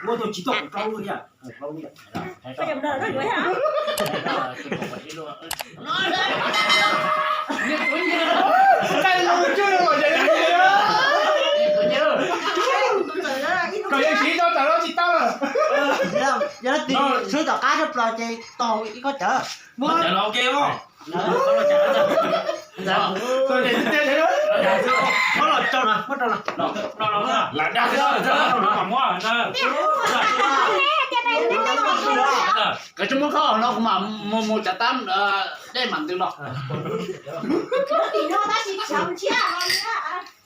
Muab tus tsis tuaj kuv plaub lub thiab. Plaub lub. Koj yeej siv tau tawm los tsis tau. Yog leej twg swb tom qab tshaj plaws ces tau ib kob cawv. Muab cawv los ua ke os. Muab los rau na, muab rau na. Lam dag xwb, muab na. Koj tsis muab khob no kuv mam mus mus tsav tab dej mam ntws los.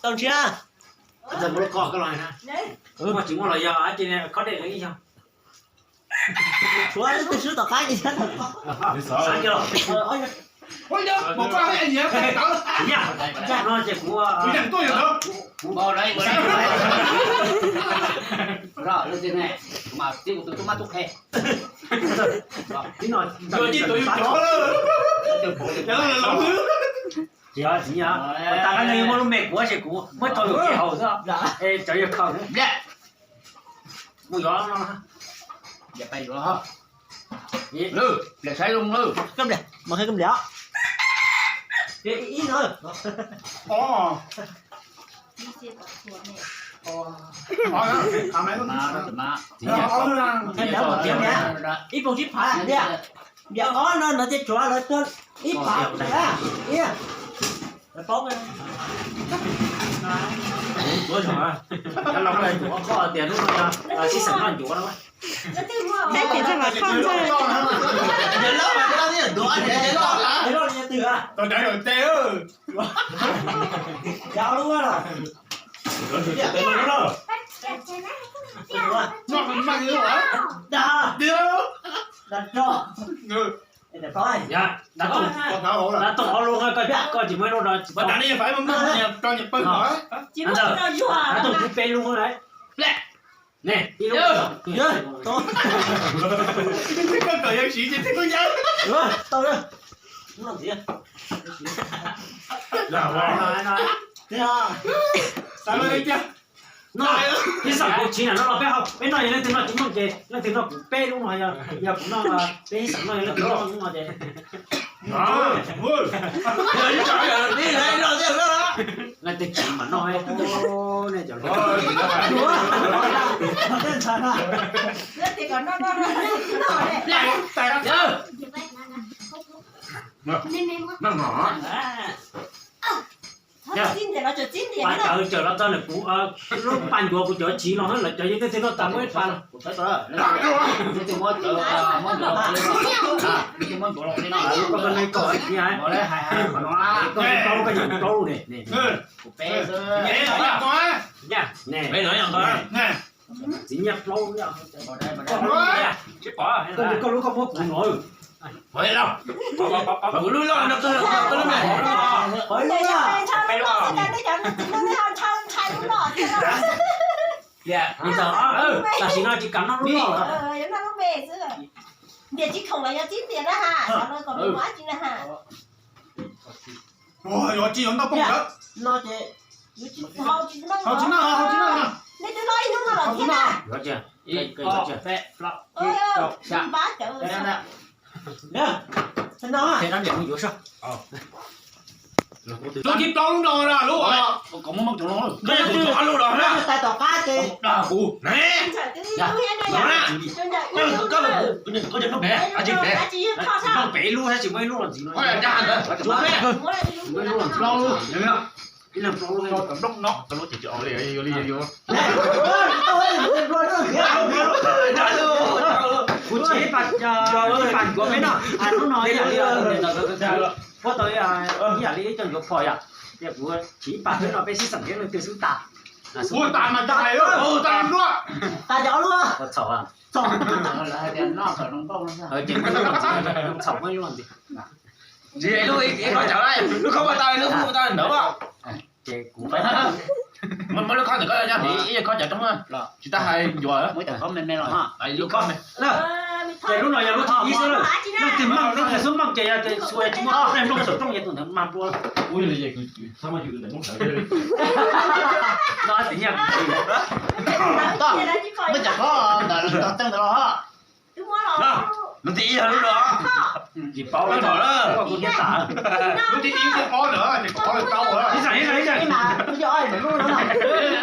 Tau ntshiab. Muaj tsis muaj los yog ces khob dej los ib yog. Tshuav leej twg swb tom qab ces. Xav kiag los. Ua no ces kuv, kuv, kuv mas tib kuv tus tub mab tub qhe. Tib no, tsis yog, tsis yog, tas kab neeg muaj lub me kuv ces kuv muab tso tus ke haus xwb. Cov yog khaws. Mus yuav no. Lwm, pliam saib zoo lwm. Koj pliam, mus saib koj pliam. Ib no. Ib pob sib phav tiag. Npiam ob no no ces tshuav lawv tuag ib phav. Lawv paub. Kuv los tias lub no sib xeem noj ncuav no. Saib ces txog los koj ntxawg. Tau dawv lawm tes. Cov lub. Dag. Dag tso. Yog, dag toom ob lub, koj tsis muaj ib lub no. Dag toom kuv peb lub lawm. Ne, ib lub. Koj tawm yog siv ces tib kuj yawg. Tau. Xav li tiag. No, ib xeem kuv siv na no los peb hau, peb noj yog leej twg noj tsis muaj ces leej twg noj kuv peb lub no, yog kuv noj, peb ib xeem noj yog leej twg noj lub no ces. Leej twg siv mas noj. Pas cawv cawm los txog ntawm kuv lub pas ncuav kuv cov tsiv los lawv cov yeej tej tej noj tas muab ib pas. Koj yeej plaub ne. Txiv nyiaj plaub. Koj lub koj muab kuv no. Kuv lub loj no, koj lub me. Tam sim no tsis kam noj lub loj lawm. Ntiam tsis khoom los yog tib ntiam na ha, sawv daws kom me muab tsis na ha. Yuav tsis yuav ntau poob lawm. No ces hau tsis noj, hau tsis noj, hau tsis noj. Nej twb noj ib hnub no los thiab na. Ib, ob, peb, plaub, tsib, rau, xya. Lub thib plaub lub no na, lub, kom muab cov lub no, tais tom qab ces. Kuv ne, koj cov lub pem, pem lub tab sis muaj ib lub los ntxiv no. Plaub lub, ib leeg plaub lub, plaub lub ces tsis li li. Kuv tsis, ib pas ncuav peb no, hnub no ib yam li, puab tau ib yam li ib co ncuav phom yom, ces kuv tsis ib pas peb no peb sib xeem thiab leej twg xub tas. Ua tas mas tas hais, tas lub, tas cov lub. Txhaum, txhaum, ces muab lub no ntxiv, txhaum muab lub no ntxiv. Tsis lub ib khob cawv, lub khob pas tas, lub khob pas tas ntawd. Ces kuv muab lub khob ntawm koj nyob ib khob cawv roob, tsis tas hais ncuav. Muab cov khob me me los, lub khob me. Ces lub no yog lub thib ib xwb lawm. Leej twg meej, leej twg xub meej ces yog tias xyuas tsis muaj tub nplooj xov tooj ces tus ntawd mag dua. Muaj cov khob ntawm tog teej ntawd los. Lub thib ib yog lub no. Tsis paub, kuv niam tas. Lub thib ib thib ob lawm ces kuv paub tau. Ib txhis, ib txhis, ib txhis.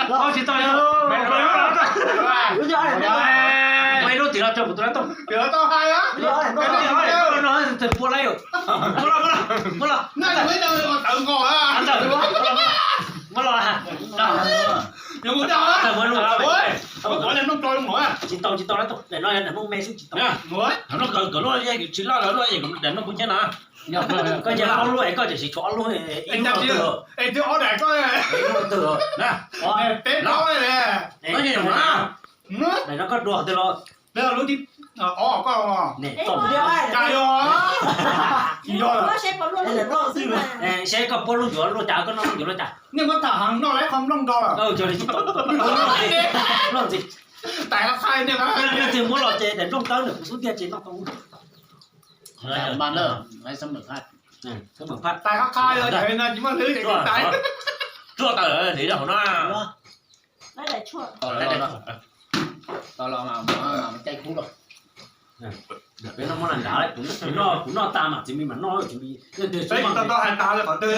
Paub tsis tau. Ua ib lub tim los rau kuv tus dab tuaj. Tus dab tuaj hais. Tus dab tuaj hais. Tus pua laib. Muab los, muab los, muab los. Muab los. Tsis tau, tsis tau dab tuaj, daim no yog daim nplooj me xwb tsis tau. Daim nplooj kawg kawg luaj, tsis loj lawm luaj, daim nplooj kuv nyiam no. Koj nyiam loj luaj es koj tseem siv tshuav ob lub, ib lub twg, ib lub twg na. Peb plaub na. Daim no koj dua twg los? Lub thib ob koj. Cas yog? Tsis yog lawm. Seb koj puab lub ncuav luaj cas, koj noj lub ncuav luaj cas. Nej muab tham heev, noj lawm qhov nplooj nrog lawm. Tsis tau, noj ntxiv. Tais qab qhaib, leej twg muab los ces daim nplooj tawb ntawm kuv xub ntiag ces noj tau. Tais qab qhaib, tsis muaj hlwb ces tais. Tsuaj tawm hliv rau hauv no. Tau los mas caij kub los. Peb noj muab las nrad, kuv noj tas mam txiv me mam noj, txiv me. Peb tau tau hais tas li qhov twg.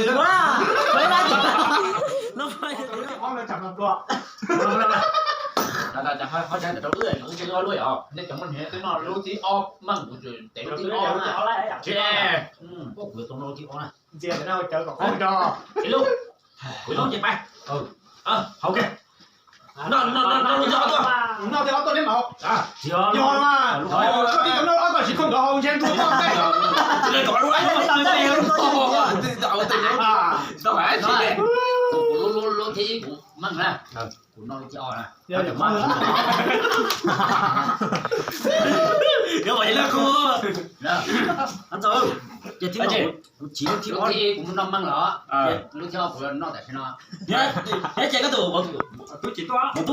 Ho tsa rau lub, nej cov muaj hniav twb noj lub thib ob, meej kuv tseem tev lub thib ob. Kuv yuav tau noj lub thib ob na. Ntxias ntawm no cawv kom kub nrog. Ib lub, kuv lub ces pais. Hauv kiag. Noj, noj, noj, noj lub thib ob tuaj. Noj thib ob tuaj neb mas. Yog mas. Koj tib cov noj ob kom siv khoom nrov haus ntshe ntuag toj ntej. Lub thib ib kuv meej na. Kuv noj lub thib ob na. Yog mas, yog mas. Ces thib no kuv siv lub thib ob, kuv mus noj meej los. Lub thib ob kuv noj tam sim no. Ces koj tus, tus tsis tuaj, tus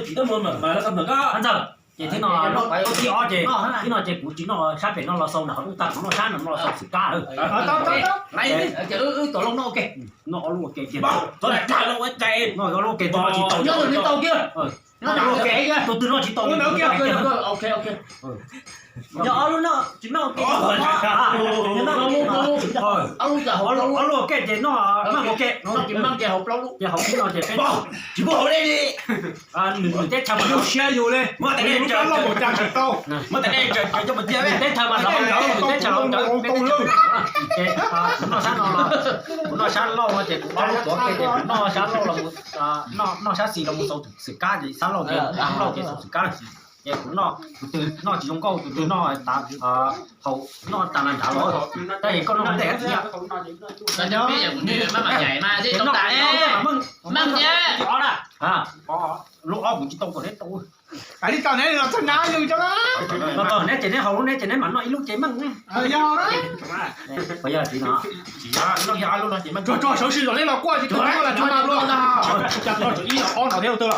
tsis tuaj mas mas lawv tau npawg koj. Ces thib no, lub thib ob ces, thib no ces kuv tsis noj sab pem no los xaus, nram qhov lub tag kuv noj sab no los xaus xwm kab lawm. Wb tuav loo noj ua ke. Noj ob lub ua ke, noj ob lub ua ke, noj tsis tau, noj tsis tau kiag. Tus twg noj tsis tau. Yog ob lub no tsis noj ua ke. Ob lub ua ke ces noj meej ua ke. Ces hauv thib no ces peb tsis muaj hauv dej li. Nws teb chaws mas lub siab yus li. Muab tas dej tsaws, muab tas dej tsaws cov mus tiag, teb chaws mas los ntawd, teb chaws los ntawd. Ces kuv noj sab no los, kuv noj sab laug no ces kuv ob lub tuav ke ces kuv noj sab laug los, noj sab xis los mus xaus xwm kab ces sab laug ces, sab laug ces xaus xwm kab. Ces kuv noj, tus twg noj tsis zoo nkauj, tus twg noj tas, haus noj tas na nrad los. Tab sis koj noj ntej thiab. Lub ob kuv tsis tau kom neb tau. Neb ces neb haus lub neb ces neb mam noj ib lub ces meej. Yog, yog tsis no. Tsuag tsuag sawv tsis los neb los kuaj tsis tau, los tsuag tsuag ib ob no thiab twg.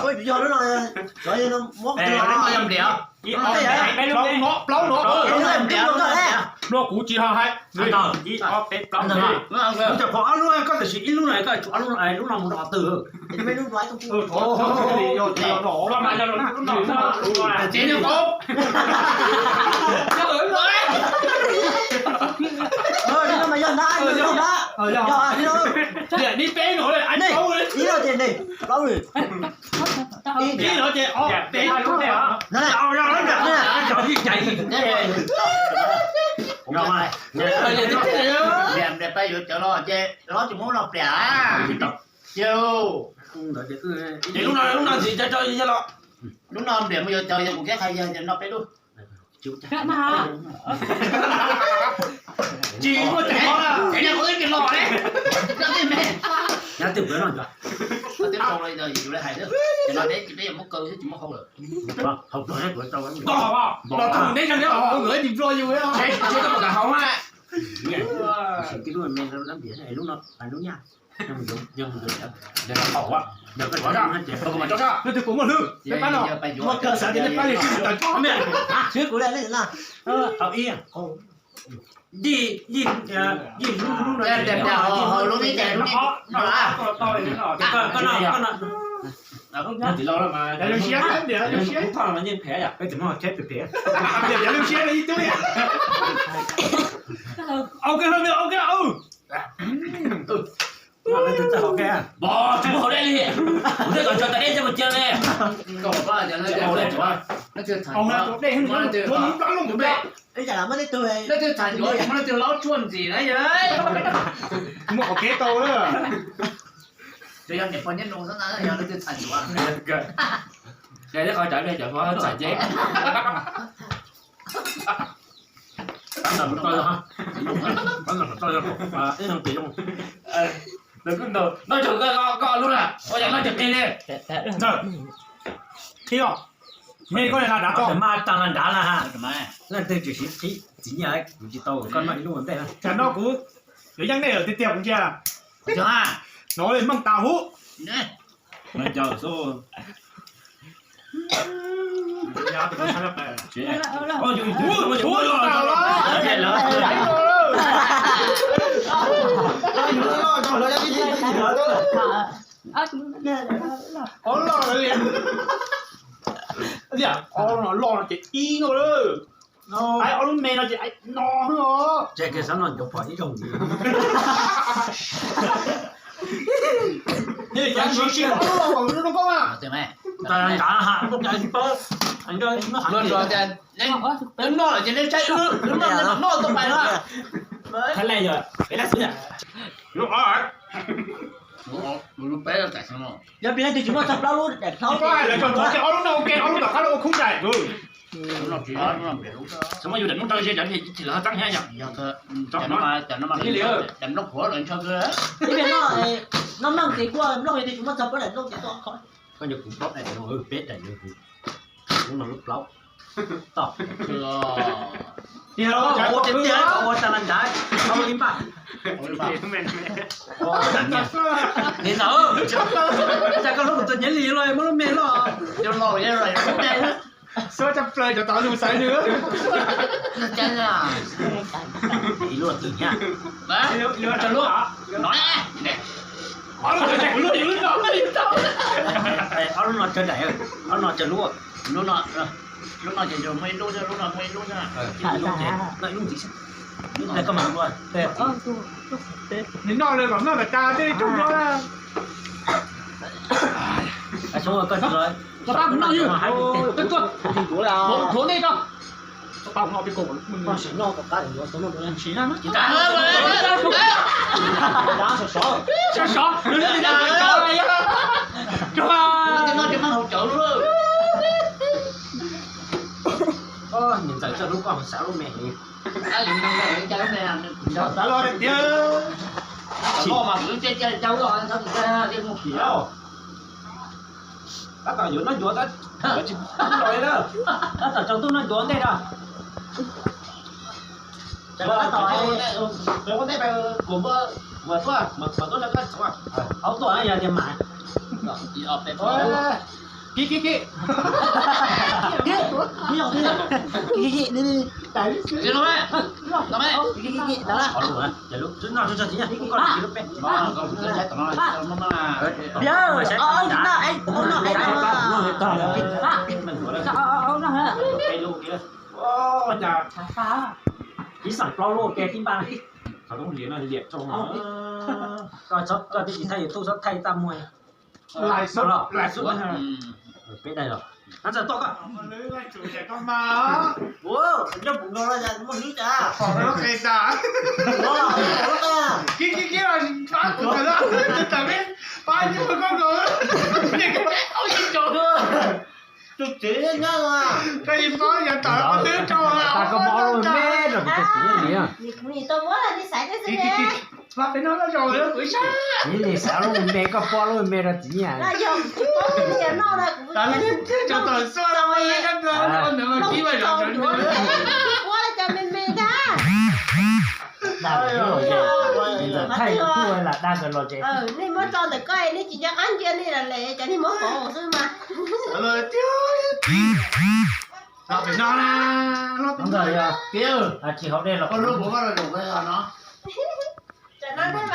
Plaub no, plaub no. No kuv tsis hais. Ib ob peb plaub. Kuv cov pom ob lub, koj tam sim ib lub no koj tshuav ob lub, lub no mus rau qhov twg? Ib no ces ne, plaub li. Ib no ces ob peb. Peb yuav cawv los ces lov tsis muab no pliam. Ces lub no, lub no ntxiv cov tso yog los. Lub no npliam mus yuav cawv, yog kuv kiab qhia yog no peb lub. Tsis muaj cov, ces kuv twb los ne. Nyob twg peb no, twb tau los yus li hais xwb. Ces no peb tsis, peb yuav muab kaw xwb tsis muaj hau lawm. Hau no kuv tau los tau neb, neb hau nkawd tsis nplua yus. Tsis tau mus kav hau na. Tib lub me lab npias lub no lub nyaj. Leej twg kuv muaj hlwb, peb pab no, muaj kawg xav tias nej pab li sib tawm tso me. Swb kuv le no. Hauv ib, yij, yij, yij lub, lub no, lub ib, lub ib, koj no, koj no. Lub siab, lub siab, peb tsis muaj tsheb phem phem. Lub siab ib tug. Au kawg, au kawg. Pos tsis muaj hauv dej li. Kuv twb kom tso tas dej coj mus cia li. Leej twg tham yuav, leej twg tham yuav, leej twg laub tshuaj ntxim na yog. Muaj qhov kev tau lawm. Tsuas yog niam pog nyob nus xwb na yog leej twg tham yuav. Ces qhov cawv cov pog txais ces noj tsuag koj lub na, ua cas noj tsuag qis li. Qhib os, me koj le na dav koj mas tag na dav na ha. Leej twg tsis siv qhib txiv nyiaj kuv tsis tau koj noj ib lub ua ntej na. Tsam no kuv yuav yeej nej lawm tiag tiag kuv ntsia. No li meej tas huv. Liam, ob lub no loj no ces ib no lawm. Aib, ob lub me no ces aib no xwb os. Ces kiag xav no cov pom ib zaug ntxiv. Nws nrad ha, noj lawm ces nej saib wb noj tau pais no. Qhov lej yog peb lab xwb. Yog peb lab tsis muaj txog plaub lub daim plaub. Ob lub no ua ke, ob lub tom qab lub ua khub daim. Tsis muaj yus daim nplooj rau ze cov tsis los txeeb thiab yom. Ib pliag no, no meej ces kuj nplooj yog tias tsis muaj txog plaub daim nplooj ces tuaj qhov. Koj nco kuv plaub daim no, peb daim no, lub no lub plaub. Tom. Tiag, ua tag las nrad, ib npaj. Li ntawd, cas koj hlub kuv tus nyiam li los muab lub me los. Xub coj plaws cov tod lug xaiv nws. Ib lub twg thiab? Ib lub, ib lub, ib lub. Ob lub no tsawg daim, ob lub no tsawg lub. Lub no, lub no ces muaj ib lub, lub no muaj ib lub. Ib lub ces noj ib lub ntxiv xwb. Koj mam ua. Nws noj lawm kom noj kom tas tej rooj no. Niam ntxawm coj lub koj xav lub me li. Xav los tiag. Tab tom yuav noj ncuav tab tsis los li na. Tab tom tsaus ntuj noj ncuav ntej na. Tab tom ua ntej, kuv mus tuaj, mus tuaj, aub tuaj yog tias mas. Kib kib kib. Ib xeem plaub lub ua ke tib npaj. Koj tib tsis thaij YouTube txhob thaij tag muag. Peb daim los. Nyob pum no muaj hlwb cas. Kib kib kib, pab kuv tawm, pab nyuag koj nkaus. Tus tsev nyob koj yeej paub yog tom koj twb rau. Koj muab lub me rau kuv tus txiv nyiaj li. Nim xav lub me, koj pub lub me rau txiv nyiaj. Tau xua kib ua zog. Ua li cas me me ntag. Dag los ces, thaij kuj lam dag nkawd los ces. Nej muab tso ntawm ko, nej tsis nco qab ntsia nej los lawm, cov nej muab pov xwb mas. Ntawd yog tsis haus dej los. Tam no nej mas,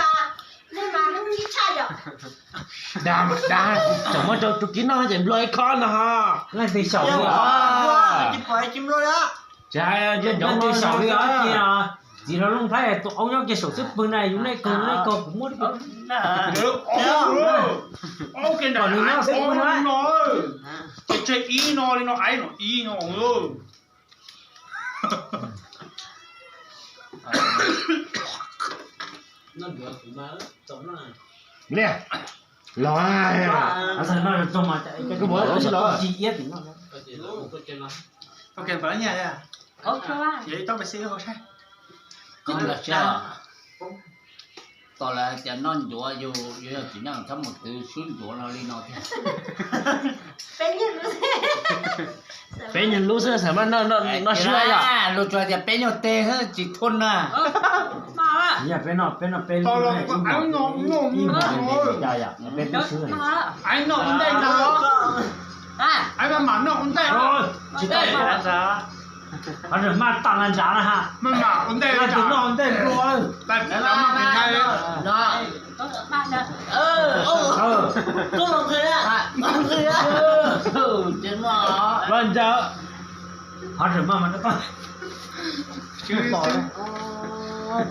nej mas hlub ib tshaj yom. Dag, dag, tseem muab rau tus kiv noj ces nplua ib khob no ho. Leej twg xyaum li os? Tsis pom tsis nplua li. Tsis hais nyob leej twg xyaum li os. Txiv hluas Looj Thaib tus aub nyob kiag saum xwb pwg na, yus nej kawg nej kawg kuv muab. Kom nws nyob xwb pwg na. Tseg ib no li no, aib no ib no. Liaj, los, kuv muab tsis los. Koj lam siab, tos lawv tias noj ncuav yus, yus yog txiv neej txhob mus twv swb ncuav no li no thiab. Peb nyuag lub xwb xav mas noj swb yom. Luag tsuas tias peb nyuag teg xwb tsis thua na. Yog peb noj, peb noj peb lub, ib hmos li cas yom, peb twb swb. Tsis tau, qhov twg maj tag las ntsav na ha. Leej twg noj ua ntej nplua. Los ntsaws, qhov twg maj mas tos,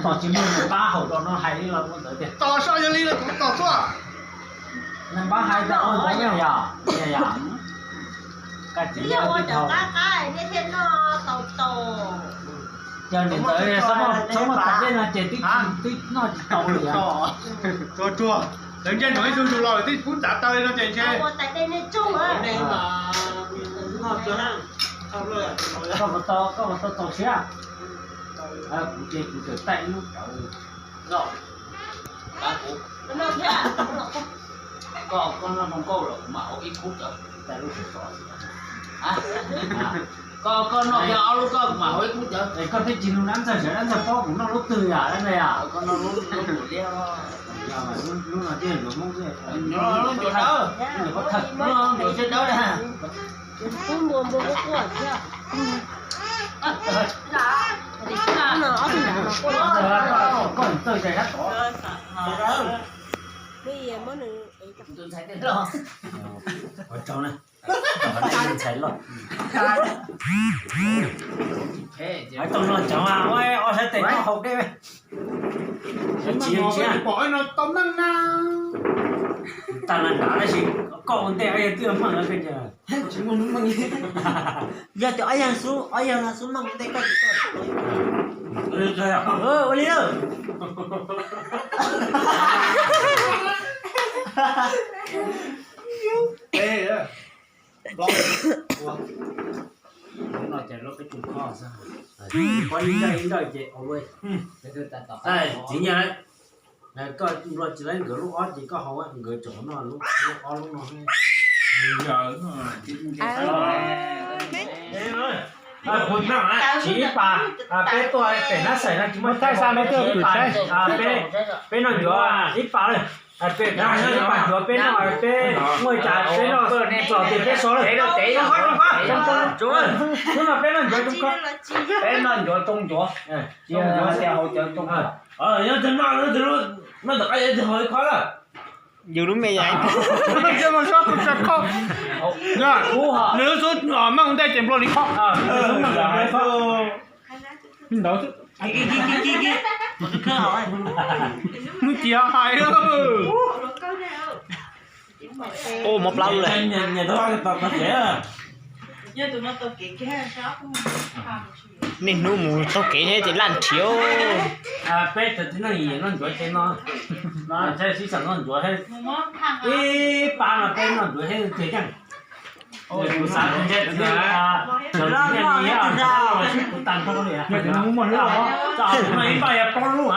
tos tsis muaj pab haum rau no hais li los ua ntawd tiag. Tos so yog li los kuv tos tuaj. Neeg pab hais tias ua ntawd yog, yog, yog. Koj txiv yog ua ntawd qab qab nej thiaj noj tau tau. Yog niam ntawd txhob muaj txawv dej no ces twb noj tsis tau li. Tsuag tsuag, lawv ntsej muag ib tug tus los twb kub txav taw li no ces ntshe. Koj puas tau, koj puas tau txaus siab? Kuv ces kuv txawm taij ib lub cawv. Koj, koj noj zoo nkauj los kuv mam hau ib khub cawv. Koj, koj noj kiag ob lub koj kuv mam hau ib khub cawv. Es koj twb tsis nug dab ntxawg, sawv dab ntxawg paub kuv noj lub twg yom, dab ntxawg yom? Koj noj lub, lub ncuav liab. Lub no thiaj yuav Hmoob thiab. Lub ncuav dawb, lub ncuav siab dawb na. Koj txawj zais sab tod. Ua tsaug na, ntxhais loj. Hais tau no cov mas ua ob sab tes noj haus dej. Tsis tau meej na. Tag na nram tab sis koj ua ntej yog twb meej. Yog tias ob yag xub, ob yag xub meej ua ntej koj tsis koj. Ua li lawm. Txiv Nyiaj, koj nplua tsis laib nkawd lub ob ces koj hau nkawd tseem noj lub ob lub no. Tsis ib pas, peb tuaj pem nab xaim no tsis muaj thaij xa, peb tuaj pem, peb noj ncuav ib pas lawm. Peb noj ib pas ncuav peb noj, peb muaj cas peb noj txog tias peb so lawm. Hnub no peb noj ncuav tsoo ko, peb noj ncuav tsoo ncuav, tsoo ncuav tias haus cawv tsoo ko. Noj ntawm qab yus haus ib khob lawm. Yus lub me yam, nws lub xub meej ua ntej ces nplua li khob. Ntawd xwb. Mus cia hais. Ua mov plaub lawm. Niaj hnub mus taug kev thiab ces laj nrhiav. Peb cov txiv neej noj ncuav ces no, no sib xam noj ncuav thiab. Ib pab no peb noj ncuav thiab tiag yeej. Kuv xav tias ntshe txiv neej sib kuv tag nrho li. Ib pab yog plaub lub a.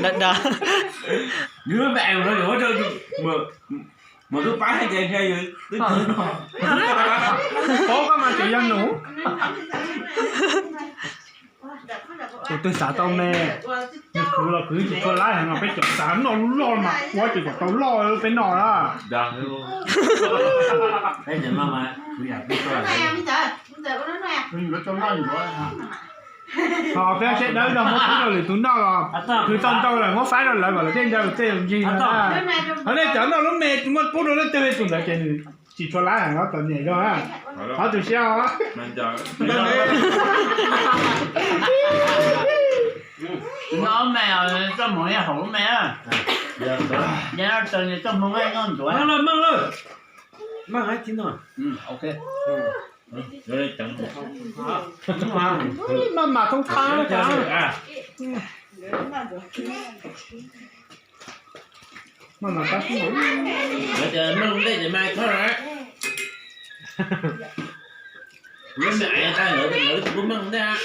Dab dab. Mus lub pab hais tias nrhiav yus twb tsis no. Paub koj mas tseem yog nus. Tus twg xav tau me, nws khwv los khwv tsis tshua laib heev no, peb cov xav noj lub loj mas ua tsis kom tau loj peb noj na. Ho peb seb dawb zog muab pub rau lwm tus noj los khwv tau ntau lawm muab faib rau lawv kom lawv thiaj ncaw tej ncig no na. Ho nej cov noj lub me muab pub rau leej twg tus ntawd ces nws tsis tshua laib heev no, txom nyem zog na. Qhov tu siab os. Noj me, txoj hmoov haum lub me. Yog txawm txoj hmoov noj ntuav. Meej lawm, meej lawm. Meej hais tias no. Maj mam thoob thab. Maj mam tab. Lawv tias meej ntej ces mas kho lawm. Lub me aiv tag lawv, lawv tsis pub meej ntej.